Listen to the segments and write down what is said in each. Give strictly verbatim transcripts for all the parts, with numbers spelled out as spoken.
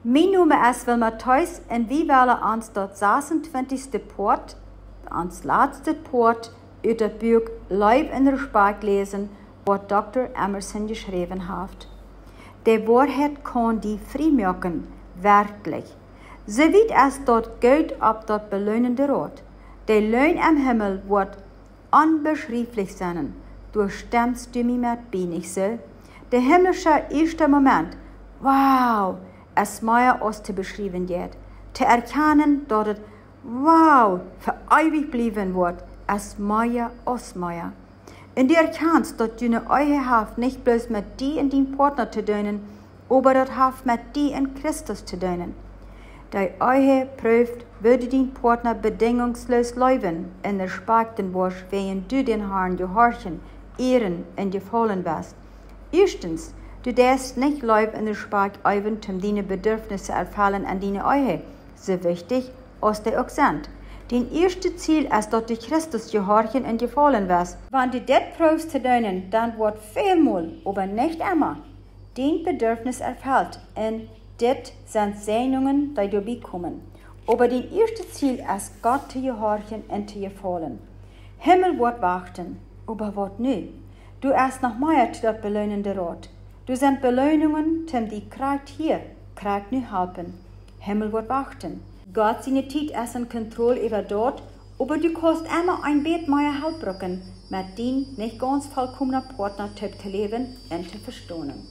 Mien Nomen es Wilma Thees un wie wellen ons daut sasuntwintichste Poat, ons latstet Poat, ut daut Buak Leew un Respakjt läsen, waut Dokta Emerson jeschräwen haft. De Woarheit kaun die frie moaken, werkjlich. Soo wiet es daut goot opp daut beloonende Rot. De Loon em Himmel woat onbeschrieflich sennen. Doa stemmst du mie met bie, nich soo? De himmlische ieeschte Moment, wow, es mea aus to beschriewen jeit. To erkjanen, daut et wow fa eewich bliewen woat, es mea aus mea. Un du erkjanst, daut diene Ehe haft nich bloos met die un dien Partner to doonen, oba daut haft met die un Christus to doonen. De Ehe prooft, woo du dien Partner bedingungslos leewen un respakjten woascht, wäajen du dän Harn jehorchen, ieren un jefaulen best. Ieeschtens, du deist nich Leew un Respakjt eewen, om diene Bedurfnisse erfellen en diene Ehe, soo wichtich aus dee uk sent. Dien ieeschtet Ziel es, daut du Christus jehorchen un jefaulen west. Wan du dit proowst to doonen, dan woat välmol, oba nich emma, dien Bedurfnis erfelt. Un dit sent Säajnungen, dee doabie komen. Oba dien ieeschtet Ziel es, Gott to jehorchen un to jefaulen. Himmel woat wachten, oba waut nu? Doa es noch mea to daut beloonende Rot. Doa sent Beloonungen, om die krakjt hia, krakjt nu halpen. Himmel woat wachten. Gott siene Tiet es en Kontroll äwa daut, oba du kaust emma een bät mea Help brucken, met dien nich gaunz vollkomna Partner toop to läwen un to vestonen.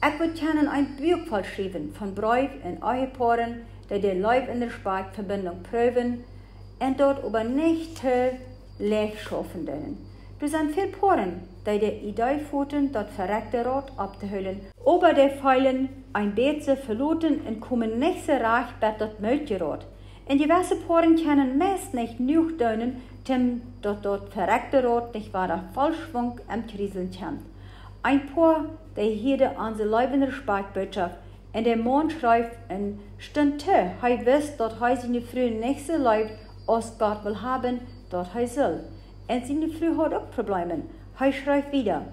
Ekj wudd kjennen een Buak voll schriewen von Breew un Ehepoaren, dee de Leew un Respakjt Vebinjunk proowen un daut oba nich to leicht schaufen doonen. Doa sent väl Poaren, dee de Idee foten, daut verekjte Rot opptohoolen, oba dee feelen een bät veloten un komen nich soo rajcht bat daut mootje Rot. Un jewesse Poaren kjennen meist nich jenuach doonen, om daut daut verekjte Rot nich wada voll Schwunk em Kjrieseln kjemt. Een Poa, dee hieeden onse Leew un Respakjt Bootschoft, un de Maun schreef un stunt too. Hee wist, daut hee siene Fru nich soo leeft, aus Gott well haben, daut hee sull. Un siene Fru haud uk Probleemen. Hee schreef wieda: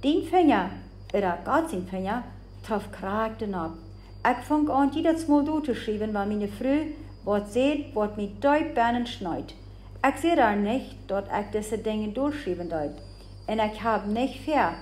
Dien Finja, ooda Gott sien Finja, trof krakjt doa nopp. Ekj funk aun, jiedet Mol doa to schriewen, wan miene Fru waut säd, waut mie deep bennen schneet. Ekj säd ar nich, daut ekj dise Dinja dolschriewen deed. Un ekj hab nich väa,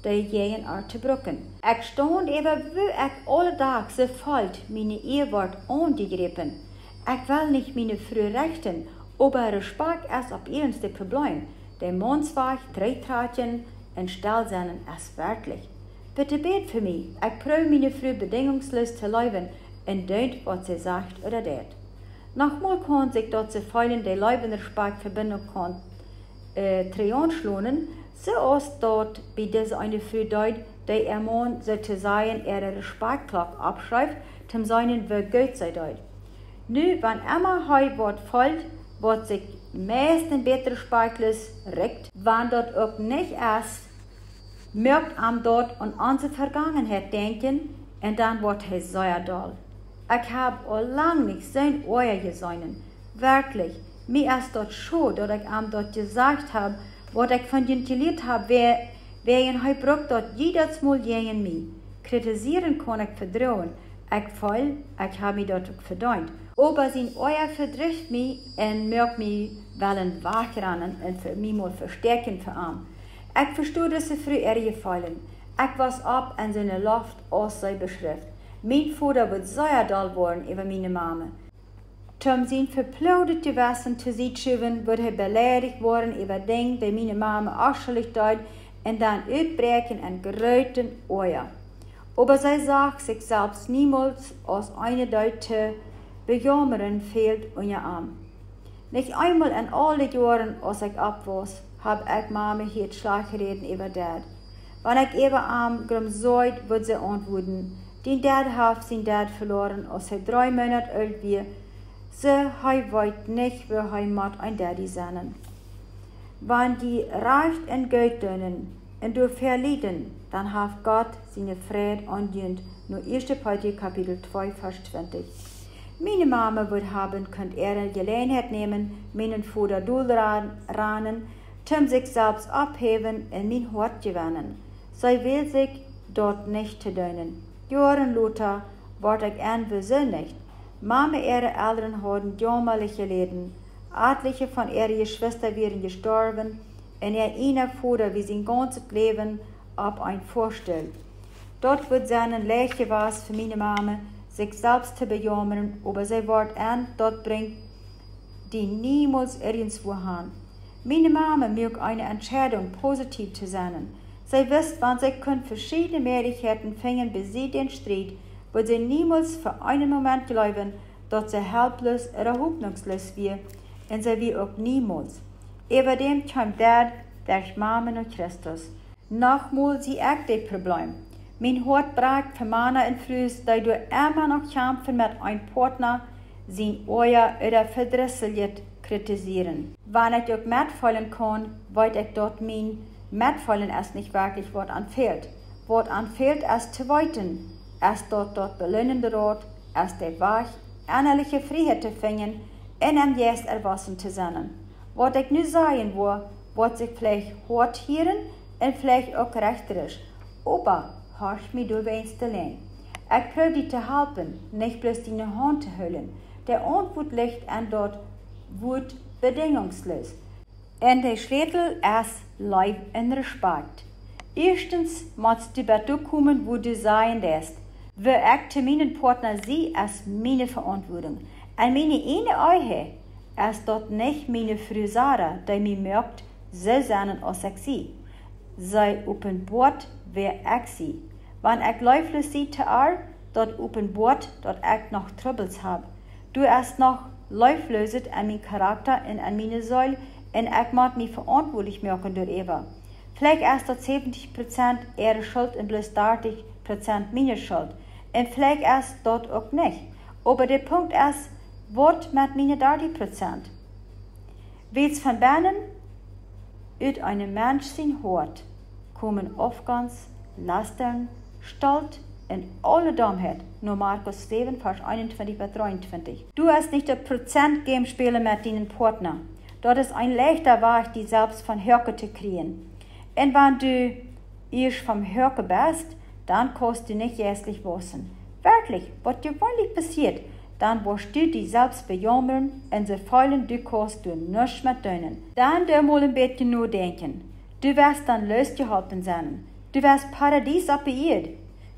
dee jäajen ar to brucken. Ekj staund äwa, woo ekj aule Doag soo feeld, miene Ea wort aunjejräpen. Ekj well nich miene Fru rechten, oba Respakjt es opp ieernste Probleem. De Maunswajch trigjtrakjen un stell sennen es werkjlich. Bitte bät fa mie. Ekj proow miene Fru bedingungslos to leewen un doonen, waut see sajcht ooda deit. Noch mol kaun sikj daut soo feelen, de Leew un Respakjt Vebinjunk kaun, äh, trigjschlonen, soo aus daut bie dise eene Fru deed, dee äa Maun soo to sajen äare Respakjtklock oppschreef, om to seenen, woo goot see deed. Nu, wan emma hee waut feelt, waut sikj meist een bät respakjtlos rikjt, wan daut uk nich es, mucht am daut aun onse Vergangenheit denkjen, un dan woat hee sea doll. Ekj hab aul lang nich sien Oaja jeseenen. Werkjlich, mie es daut schod, daut ekj am daut jesajcht hab, waut ekj von junt jelieet hab, wä-, wäajen hee brukt daut jiedet Mol jäajen mie. Kritisieren kaun ekj vedroagen. Ekj feel, ekj hab mie daut uk vedeent. Oba sien Oaja vedrieecht mie un muak mie wellen wajchranen un fa mie mol vestäakjen fa am. Ekj vestunt dise Fru äare Jefeelen. Ekj wia opp en siene Loft, aus see beschrift. Mien Voda wudd sea doll woaren äwa miene Mame. Toom sien veploadet Jewessen to Sied schuwen, wudd hee beleidicht woaren äwa Dinja, dee miene Mame uk schullich deed, un dan utbräakjen en grooten Oaja. Oba see sach sikj selfst niemols aus eene, dee to bejaumren fält unja am. Nich eemol en aul de Joaren, aus ekj oppwuss, hab ekj Mame hieet schlajcht räden äwa Dad. Wan ekj äwa am grumsajd, wudd see auntwuaden: Dien Dad haft sien Dad veloaren, aus hee dree Moonat oolt wia. Soo, hee weet nich, woo hee mott een Daddy sennen. Wan jie rajcht un goot doonen un doafäa lieden, dan haft Gott siene Freid aun junt. No ieeschte Petrus Kapitel twee, Varsch twintich. Miene Mame wudd haben kunt äare Jeläajenheit nämen, mienen Voda dol ran-, ranen, toom sikj selfst opphäwen un mien Hoat jewennen. See wäld sikj daut nich to doonen. Joaren lota Wort ekj en, woo soo nich? Mame äare Elren hauden jaumalijet Läwen. Etliche von äare Jeschwista wieren jestorwen, un äa ieejna Voda wia sien gaunzet Läwen opp een Foastool. Daut wudd sennen leicht jewast fa miene Mame, sikj selfst to bejaumren, oba see wort en, daut brinjt die niemols irjentwua han. Miene Mame muak eene Entscheidunk, positiev to sennen. See wist, wan see kunn veschiedne Mäajlichkjeiten finjen besied dän Striet, wudd see niemols fa eenen Moment jleewen, daut see helploos ooda hopninjsloos wia, un see wia uk niemols. Äwadäm kjeem Dad derch Mame no Christus. Nochmol sie ekj dit Problem. Mien Hoat brakjt fa Mana un Frues, dee doa emma noch kjamfen met een Partna sien Oaja ooda Vedrisseljet kritisieren. Wan ekj uk metfeelen kaun, weet ekj, daut mien Metfeelen es nich werkjlich waut an fält. Waut an fält es to weeten, es daut daut beloonende Rot es de Wajch, ennaliche Frieheit to finjen un em Jeist erwossen to sennen. Waut ekj nu sajen woa, woat sikj veleicht hoat hieren un veleicht uk rechterisch, oba horch mie doawäajen to lenj. Ekj proow die to halpen, nich bloos diene Haunt to hoolen. De Auntwuat licht en daut Wuat bedinjungsloos. Un de Schlätel es Leew un Respakjt. Ieeschtens motst du bat doa komen, wua du sajen deist: Woo ekj to mienen Partna sie, es miene Veauntwuadunk. En miene ieejne Ehe es daut nich miene Fru Sara, dee mie moakt soo sennen aus ekj sie. See openboat, wäa ekj sie. Wan ekj leefloos sie to ar, daut openboat, daut ekj noch Trubbels hab. Doa es noch Leeflooset en mien Charakta un en miene Seel, un ekj mott mie veauntwuatlich moaken doaräwa. Veleicht es daut säwentich Prozent äare Schult un bloos dartich Prozent miene Schult. Un veleicht es daut uk nich. Oba de Punkt es, waut met miene dartich Prozent? Wiels von bennen ut een Mensch sien Hoat komen Aufgonst, Lastren, Stolt un aule Domheit, no Markus säwen, Varsch eenuntwintich bat dreeuntwintich. Du hast nich daut Prozent-Game spälen met dienen Partna. Daut es een leichta Wajch, die selfst von Hoaken to kjrieen. Un wan du ieescht vom Hoaken best, dan kaust du nich jeistlich wausen. Werkjlich, waut jeweenlich passieet, dan woascht du die selfst bejaumren un soo feelen, du kaust doa nuscht met doonen. Dan doo mol een bät nodenkjen. Du woascht dan loosjeholpen sennen. Du woascht Paradies opp de Ieed.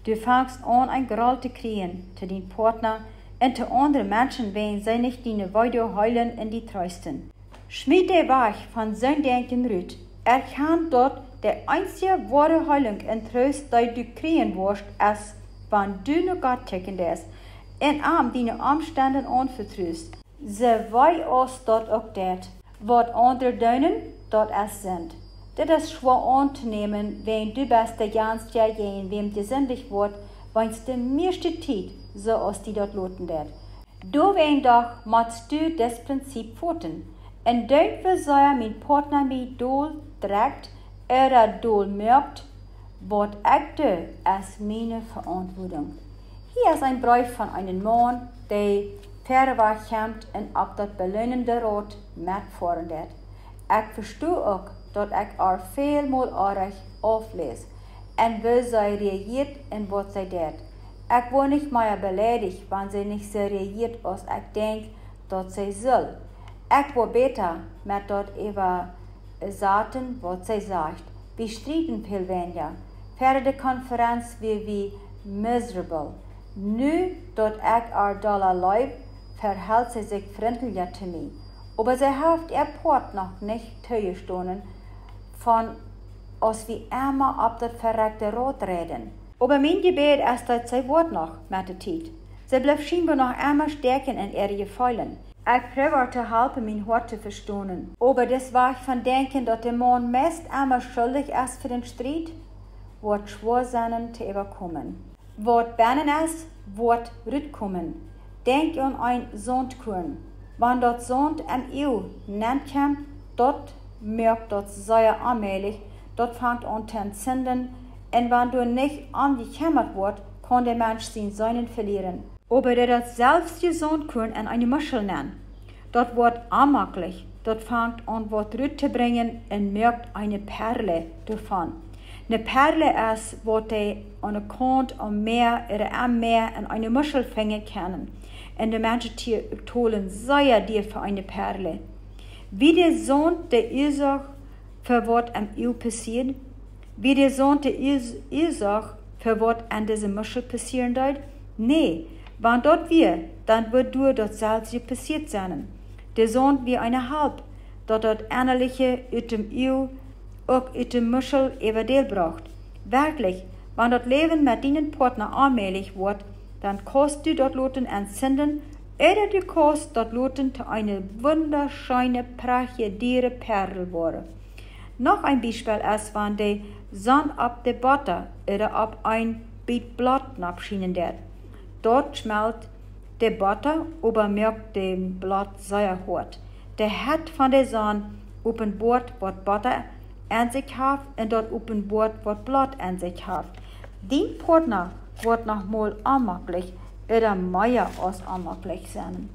Du fangst aun, een Groll to kjrieen to dien Partna un to aundre Menschen, wäajen see nich diene Weedoag heelen un die treesten. Schmiet dee wajch von soon Denkjen rut. Erkjan, daut de eensje woare Heelunk un Troost, dee du kjrieen woascht, es, wan du no Gott kjikjen deist un am diene Omstenden aunvetrust. Soo wee aus daut uk deit, waut aundre doonen, daut es Sind. Dit es schwoa auntonämen, wan du best de Janstja, jäajen wäm jesindicht woat, weens de mieeschte Tiet soo aus die daut loten deit. Doawäajen doch motst du dit Prinzip foten: Endoont woo sea mien Partna mie dol drekjt ooda dol moakt, waut ekj doo, es miene Veauntwuadunk. Hia es een Breef von eenen Maun, dee wieda wajch kjemt un opp daut beloonende Rot metfoaren deit. Ekj vesto uk, daut ekj ar välmol oajch aufläs, un woo see reajieet un waut see deit. Ekj woa nich mea beleidicht, wan see nich soo reajieet aus ekj denkj, daut see sull. Ekj woa bäta met daut äwasaten, waut see sajcht. Wie strieden väl weinja. Ver de Konferenz wia wie miserable. Nu, daut ekj ar dolla leew, vehelt see sikj frintlicha to mie. Oba see haft äa Poat noch nich toojestonen, von aus wie emma opp daut verekjte Rot reiden. Oba mien Jebäd es, daut see woat noch met de Tiet. See blift schienboa noch emma stäakjen en äare Jefeelen. Ekj proow ar to halpen, mien Hoat to vestonen. Oba dis Wajch von denkjen, daut de Maun meist emma schuldich es fa dän Striet, woat schwoa sennen to äwakomen. Waut bennen es, woat rutkomen. Denkj aun een Sauntkuarn. Wan daut Saunt em Uag nenkjemt, daut moakt daut sea onmäajlich, daut fangt aun to entzinden, un wan doa nich om jekjemmat woat, kaun de Mensch sien Seenen velieren. Oba doo daut selfstje Sauntkuarn en eene Muschel nenn. Daut woat onjemaklich, daut fangt aun waut rut to brinjen un moakt eene Perle doavon. Ne Perl es waut dee aun de Kaunt aum Mäa ooda aum Mäa en eene Muschel finjen kaun. Un de Menschen tolen sea dia fa eene Perl. Wia de Saunt de Uasoak fa waut aum Uag passieet? Wia de Saunt de Uas-, Uasoak fa waut aun dise Muschel passieren deed? Nä, wan daut wia, dan wudd doa daut selwje passieet sennen. De Saunt wia eene Help, daut daut Ennaliche ut däm Uag uk ut de Muschel äwadäl brocht. Werkjlich, wan daut Läwen met dienen Partner onmäajlich woat, dan kaust du daut loten entzünden, ooda du kaust daut loten to eene wundascheene, prachtje, diere Perl woaren. Noch een Biespel es, wan de Sonn opp de Botta ooda opp een Biet Blott nopp schienen deit. Daut schmelt de Botta, oba moakt daut Blott sea hoat. De Hett von de Sonn openboat waut Botta aun sikj haft un daut openboat waut Blott aun sikj haft. Dien Partner woat noch mol onmaklich ooda mea aus onmaklich sennen.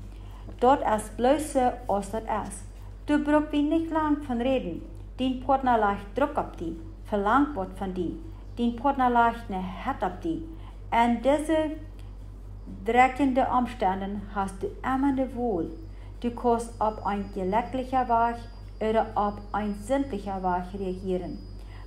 Daut es bloos soo aus daut es. Doa bruck wie nich lang von räden. Dien Partner lajcht Druck opp die, velangt waut von die. Dien Partner lajcht ne Hett opp die. En dise drekjende Omstenden hast du emma ne Wol. Du kaust opp een jlekjlicha Wajch ooda opp een sindlicha Wajch reagieren.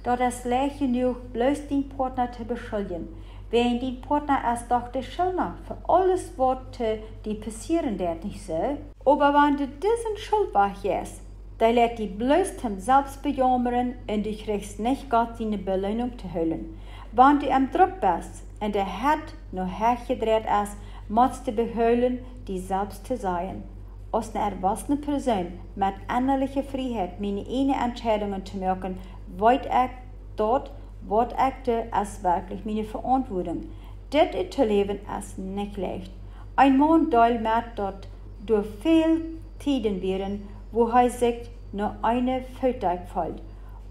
Daut es leicht jenuach, bloos dien Partner to beschuljen. Wäajen dien Partner es doch de Schuldna fa aules, waut, äh, die passieren deit, nich soo? Oba wan du disen Schultwajch jeist, dee leit die bloos toom selfst bejaumren un du kjrichst nich Gott siene Beloonunk to hoolen. Wan du em Druck best un de Hett no Hecht jedreit es, motst du behoolen, die selfst to sajen: Aus ne erwossne Persoon met ennaliche Frieheit miene ieejne Entscheidungen to moaken, weet ekj daut, waut ekj doo, es werkjlich miene Veauntwuadunk. Dit uttoläwen es nich leicht. Een Maun deelt met, daut doa väl Tieden wieren, wua hee sikj no eene Fotdakj feeld.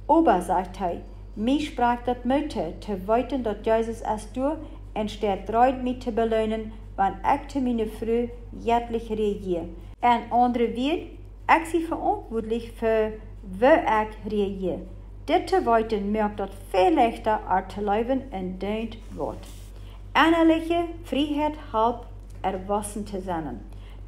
Oba, sajcht hee, mie sprakjt daut Moot too, to weeten, daut Jesus es doa un steit reed, mie to beloonen, wan ekj to miene Fru jettlich reagier. En aundre Wieed, ekj sie veauntwuatlich fa, woo ekj reagier. Dit to weeten moakt daut väl leichta, ar to läwen un deent waut. Ennaliche Frieheit halpt, erwossen to sennen.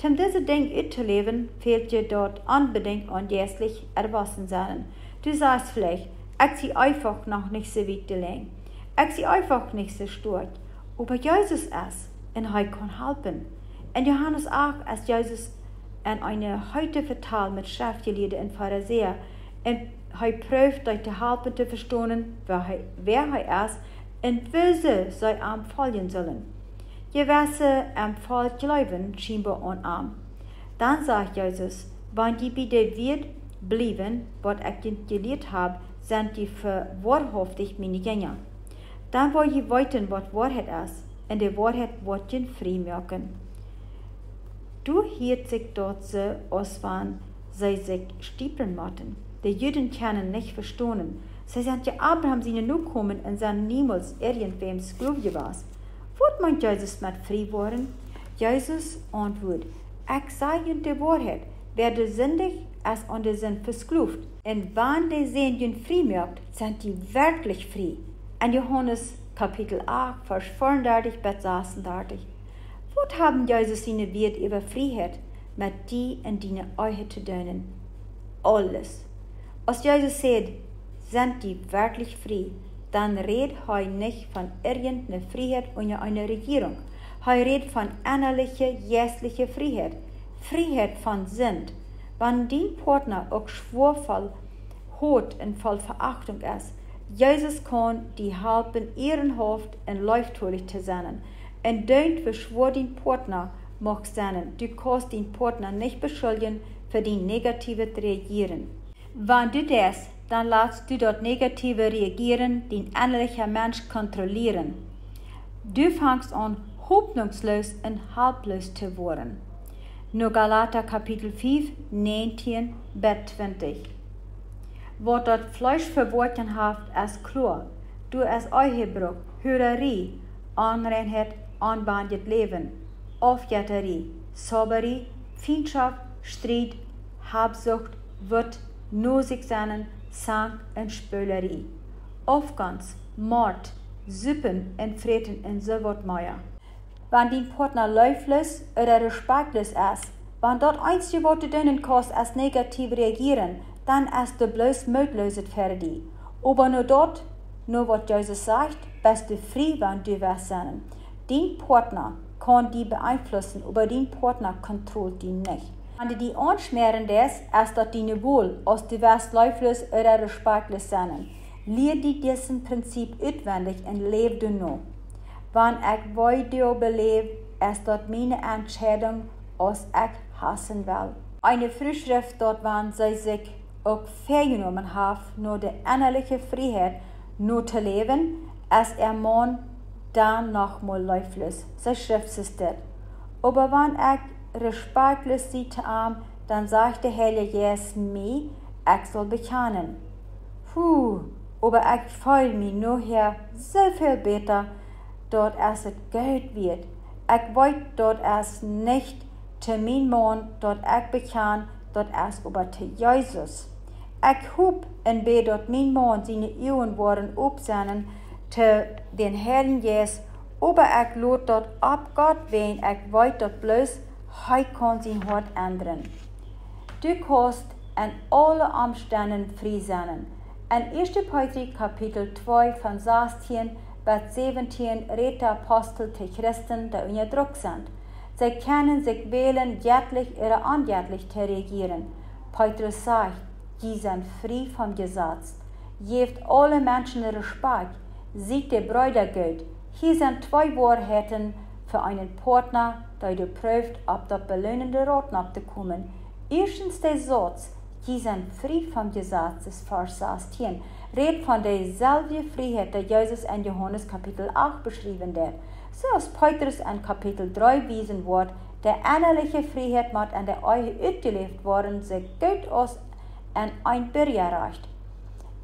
Om dise Dinj uttoläwen, fält je daut onbedinjt aun jeistlich erwossen sennen. Du sajchst veleicht: Ekj sie eefach noch nich soo wiet de Lenj. Ekj sie eefach nich soo stoakj. Oba Jesus es, un hee kaun halpen. En Johanes acht es Jesus en eene heete Vetal met Schreftjelieede un Farisäa, un hee prooft dee to halpen to vestonen, wäa hee, wäa hee es un woo see am foljen sullen. Jewesse em Volkj jleewen schienboa aun am. Dan sajcht Jesus: Wan jie bie de Wieed bliewen, waut ekj junt jelieet hab, sent jie fa woarhauftich miene Jinja. Dan woa jie weeten, waut Woarheit es, un de Woarheit woat junt frie moaken. Doa hieet sikj daut soo, aus wan see sikj stieplen motten. De Juden kjennen nich vestonen. See sent je Abraham siene Nokomen un sent niemols irjentwäm Sklow jewast. Waut meent Jesus met frie woaren? Jesus auntwuat: Ekj saj junt de Woarheit: Wäa doa sindicht, es aun de Sind veskloft. Un wan de Sän junt frie moakt, sent jie werkjlich frie. En Johanes Kapitel acht, Varsch veerendartich bat sasundartich. Waut haben Jesus siene Wieed äwa Frieheit met die en diene Ehe to doonen? Aules. Aus Jesus säd: Sent jie werkjlich frie?, dan räd hee nich von irjent eene Frieheit unja eene Rejierunk. Hee räd von ennaliche, jeistliche Frieheit, Frieheit von Sind. Wan dien Partner uk schwoa voll Haut un voll Veachtunk es, Jesus kaun die halpen, ierenhauft un leeftolich to sennen. Un deent, woo schwoa dien Partner mucht sennen, du kaust dien Partner nich beschuljen fa dien negatiewet Reagieren. Wan du daut deist, dan latst du daut negative Reagieren dien ennalicha Mensch kontrollieren. Du fangst aun, hopninjsloos un halploos to woaren. No Galata Kapitel fiew, näajentieen bat twintich. Waut daut Fleesch fa Woakjen haft, es kloa. Doa es Ehebruch, Hurarie, Onreinheit, onbendjet Läwen, Aufjettarie, Zaubarie, Fientschoft, Striet, Habsucht, Wut, no sikj sennen, Zank un Spolarie. Aufgonst, Mort, Supen un Fräten un soo waut mea. Wan dien Partner leefloos ooda respektloos es, wan daut eensje waut du doonen kaust es negativ reagieren, dan es daut bloos mootloos fa die. Oba no daut, no waut Jesus sajcht, best du frie, wan du west sennen. Dien Partner kaun die beeinflussen, oba dien Partner kontrolleet die nich. Wan du die aunschmäaren deist, es daut diene Wol, aus du west leefloos ooda respektloos sennen. Lia die disen Prinzip utwendich un läw doano. Wan ekj Weedoag beläw, es daut miene Entscheidung, aus ekj hassen well. Eene Fru schrift daut, wan see sikj uk väajenomen haft, no de ennaliche Frieheit no to läwen, es äa Maun dan noch mol leefloos. See schrift soo dit: Oba wan ekj respektloos sie to am, dan sajcht de Heilje Jeist mie, ekj saul bekjanen. Hu, oba ekj feel mie nohäa soo väl bäta, daut es et goot wieet. Ekj weet, daut es nich to mien Maun, daut ekj bekjan, daut es oba to Jesus. Ekj hop un bäd, daut mien Maun siene Uagen woaren op sennen to dän Heiljen Jeist, oba ekj lot daut opp Gott, wiels ekj weet daut bloos, hee kaun sien Hoat endren. Du kaust en aule Omstenden frie sennen. En ieeschte Petrus Kapitel twee von sastieen bat säwentieen rät de Apostel to Christen, dee unja Druck sent. See kjennen sikj wälen, jettlich ooda onjettlich to reagieren. Petrus sajcht: Jie sent frie vom Jesaz. Jäft aule Menschen Respakjt. Siet de Breeda goot. Hia sent twee Woarheiten fa eenen Partner, dee du prooft, opp daut beloonende Rot nopp to komen. Ieeschtens de Sauz: Jie sent frie vom Jesaz, es Varsch sastieen, rät von deeselwje Frieheit, dee Jesus en Johanes Kapitel acht beschriewen deed. Soo aus Petrus en Kapitel dree wiesen woat, de ennaliche Frieheit mott en de Ehe utjeläft woaren, soo goot aus en een Birjarajcht.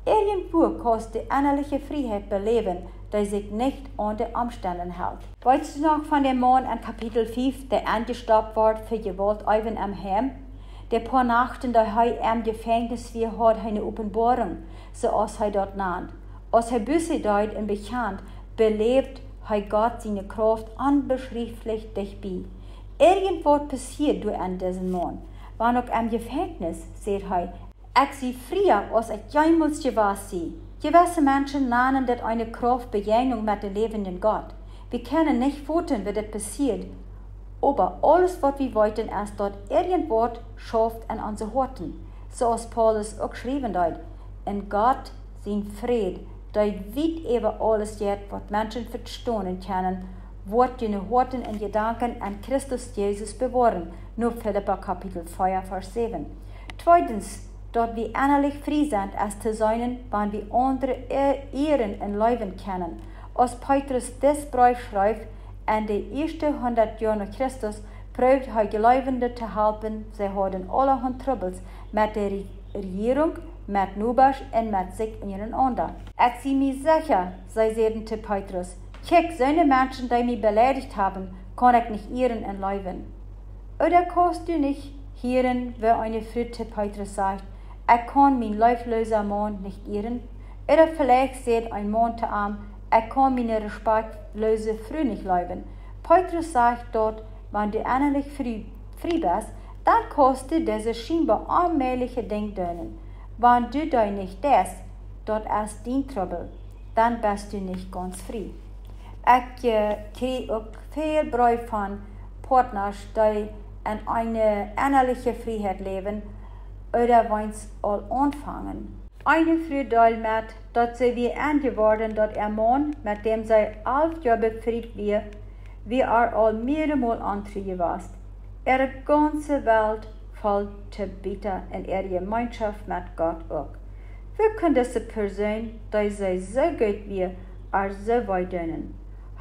Irjentwua kaust du ennaliche Frieheit beläwen, dee sikj nich aun de Omstenden helt. Weetst du noch von dän Maun en Kapitel fief, dee enjestoppt wort fa Jewault äwen em Heim? De poa Nachten, dee hee em Jefenkjnis wia, haud hee eene Openboarunk, soo aus hee daut nand. Aus hee Buße deed un bekjand, beläwd hee Gott siene Krauft onbeschrieflich dicht bie. Irjentwaut passieed doa en disen Maun. Wan uk em Jefenkjnis, säd hee: Ekj sie fria, aus ekj jemols jewast sie. Jewesse Menschen nanen dit eene Krauftbejäajnunk met dän läwenden Gott. Wie kjennen nich foten, woo dit passieed. Oba aules, waut wie weeten, es, daut irjentwaut schauft en onse Hoaten. Soo aus Paulus uk schriewen deed: Un Gott sien Fräd, dee wiet äwa aules jeit, waut Menschen vestonen kjennen, woat june Hoaten un Jedanken en Christus Jesus bewoaren, no Filippa Kapitel vea, Varsch säwen. Tweedens, daut wie ennalich frie sent, es to seenen, wan wie aundre e-, ieren un leewen kjennen. Aus Petrus dis Breef schreef, en de ieeschte hundat Joa no Christus, proowd hee Jleewende to halpen, see hauden aulahaunt Trubbels met de Re-, Rejierunk, met Nobasch un met sikj unjarenaunda. Ekj sie mie secha, see säden to Petrus, kjikj, soone Menschen, dee mie beleidicht haben, kaun ekj nich ieren un leewen. Ooda kaust du nich hieren, woo eene Fru to Petrus sajcht: Ekj kaun mien leefloosa Maun nich ieren? Ooda veleicht säd een Maun to am: Ekj kaun miene respektloose Fru nich leewen. Petrus sajcht daut, wan du ennalich frie, frie best, dan kaust du dise schienboa onmäajliche Dinj doonen. Wan du dee nich deist, daut es dien Trubbel, dan best du nich gaunz frie. Ekj, äh, kjrieech uk väl Breew von Partnasch, dee en eene ennaliche Frieheit läwen ooda weens aul aunfangen. Eene Fru deelt met, daut see wia enjeworden, daut äa Maun, met däm see alf Joa befriet wia, wia äa aul mearemol ontru jewast. Äare gaunze Welt foll to Bieta un äare Jemeenschoft met Gott uk. Woo kunn dise Persoon, dee see soo goot wia, äa soo wee doonen?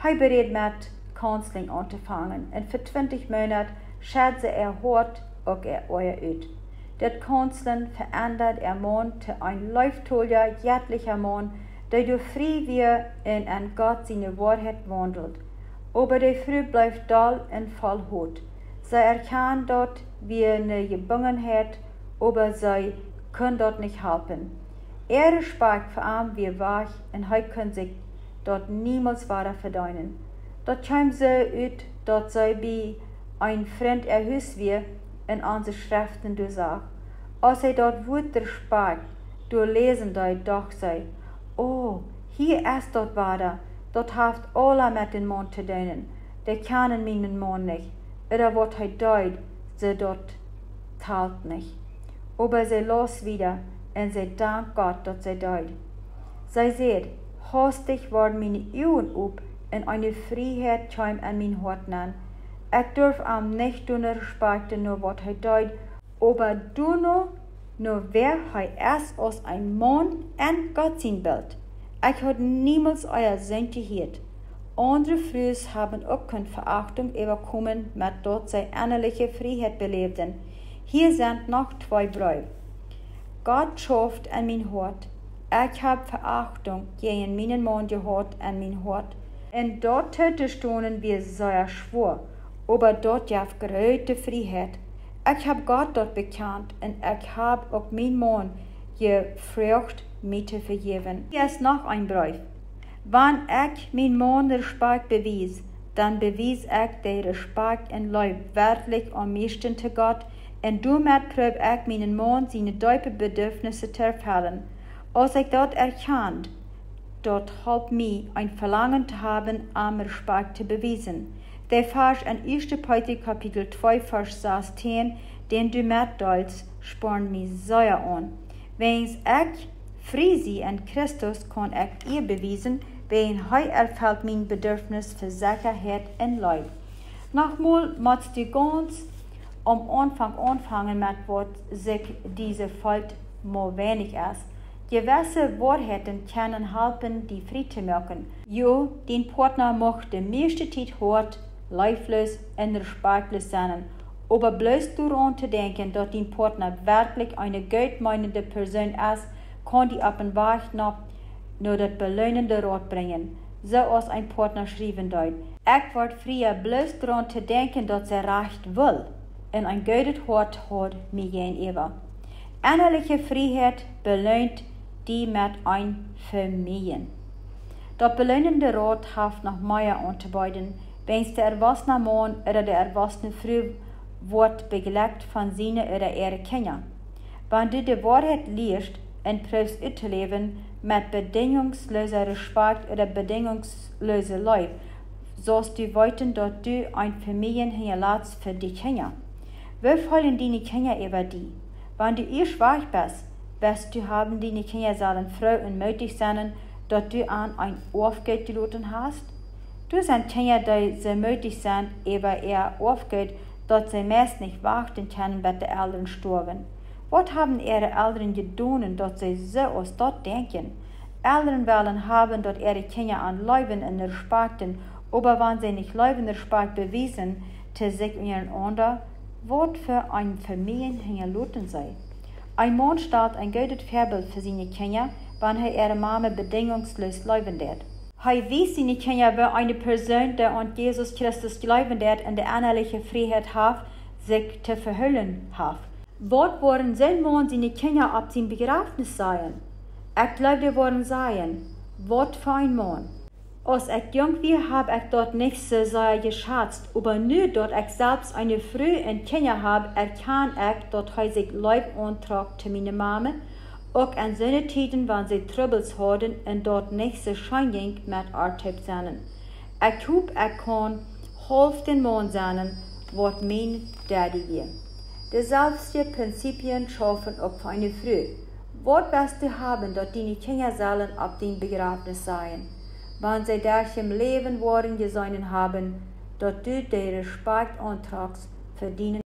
Hee beräd met Counseling auntofangen, un fa twintich Moonat schad see äa Hoat uk äa Oaja ut. Daut Counseling veendad äa Maun to een leeftolja, jettlicha Maun, dee doa frie wia un en Gott siene Woarheit waundelt. Oba de Fru bleef doll un voll Hoat. See erkjand daut wia eene Jebungenheit, oba see kunn daut nich halpen. Äa Respakjt fa am wia wajch un hee kunn sikj daut niemols wada vedeenen. Daut kjeem soo ut, daut see bie een Frint äa Hus wia un onse Schreften doa sach. Aus see daut Wuat Respakjt doa läsen deed, docht see: "O, hia es daut wada, daut haft aules met dän Maun to doonen. Dee kjanen mienen Maun nich, ooda waut hee deed, see daut talt nich." Oba see laus wieda un see dankt Gott, daut see deed. See säd: "Haustich worden miene Uagen op un eene Frieheit kjeem en mien Hoat nenn. Ekj durf am nich doano respakjten no waut hee deed, oba doano, no wäa hee es aus een Maun en Gott sien Bilt. Ekj haud niemols ea soont jehieet." Aundre Frues haben uk eene Veachtunk äwakomen, met daut see ennaliche Frieheit beläwden. Hia sent noch twee Breew. Gott schauft en mien Hoat. Ekj hab Veachtunk jäajen mienen Maun jehaut en mien Hoat. Un daut too to stonen wia sea schwoa, oba daut jeef groote Frieheit. Ekj hab Gott daut bekjant un ekj hab uk mienen Maun jefroacht, mie to vejäwen. Hia es noch een Breew. Wan ekj mienen Maun Respakjt bewies, dan bewies ekj dän Respakjt un Leew werkjlich aum mieeschten to Gott, un doamet proow ekj mienen Maun siene deepe Bedürfnisse to erfellen. Aus ekj daut erkjand, daut holp mie, een Velangen to haben, am Respakjt to bewiesen. De Varsch en Ieeschte Petrus Kapitel twee, Varsch sastieen, dän du metdeelst, spornd mie sea aun. Wiels ekj frie sie en Christus, kaun ekj Ea bewiesen, wiels hee erfelt mien Bedürfnis fa Sechaheit un Leew. Nochmol motst du gaunz aum Aunfank aunfangen met waut sikj die fält, mau weinich es. Jewesse Woarheiten kjennen halpen, die frie to moaken. Jo, dien Partner mucht de mieeschte Tiet hoat, leefloos un respakjtloos sennen, oba bloos doaraun to denkjen, daut dien Partner werkjlich eene gootmeenende Persoon es, kaun die opp een Wajch no, no daut beloonende Rot brinjen, soo aus een Partner schriewen deed. Ekj wort frie bloos doaraun to denkjen, daut see rajcht wull un een goodet Hoat haud mie jäajenäwa. Ennaliche Frieheit beloont die met een Vemieen. Daut beloonende Rot haft noch mea auntobeeden, wiels de erwossna Maun ooda de erwossne Fru woat bejlekjt von siene ooda äare Kjinja. Wan du de Woarheit lieescht un proowst uttoläwen met bedinjungsloosen Respakjt ooda bedinjungsloosen Leew, saust du weeten, daut du een Vemieen hinjalatst fa diene Kjinja. Woo feelen diene Kjinja äwa die? Wan du ieescht wajch best, west du haben, diene Kjinja sellen froo un mootich sennen, daut du an een Oafgoot jeloten hast? Doa sent Kjinja, dee soo mootich sent äwa äa Oafgoot, daut see meist nich wachten kjennen, bat de Elren stoawen. Waut haben äare Elren jedonen, daut see soo aus daut denkjen? Elren wellen haben, daut äare Kjinja an leewen un respakjten, oba wan see nich Leew un Respakjt bewiesen to sikj unjarenaunda, waut fa eene Famielje hinjaloten see? Een Maun stalt een goodet Väabilt fa siene Kjinja, wan hee äare Mame bedinjungsloos leewen deit. Hee wiest siene Kjinja, woo eene Persoon, dee aun Jesus Christus jleewen deit un de ennaliche Frieheit haft, sikj to vehoolen haft. Waut woaren sien Maun siene Kjinja opp sien Bejrafnis sajen? Ekj jleew, dee woaren sajen: "Waut fa een Maun." Aus ekj junk wia, hab ekj daut nich soo sea jeschatzt, oba nu daut ekj selfst eene Fru un Kjinja hab, erkjan ekj, daut hee sikj leew auntrock to miene Mame, uk en soone Tieden, wan see Trubbels hauden un daut nich soo scheen jinkj met äa toop sennen. Ekj hop, ekj kaun haulf dän Maun sennen, waut mien Daddy wia. Deeselwje Prinzipien schaufen uk fa eene Fru. Waut west du haben, daut diene Kjinja sellen opp dien Bejrafnis sajen? Wan see derch daut Läwen woaren jeseenen haben, daut du dän Respakjt auntrockst fa dienen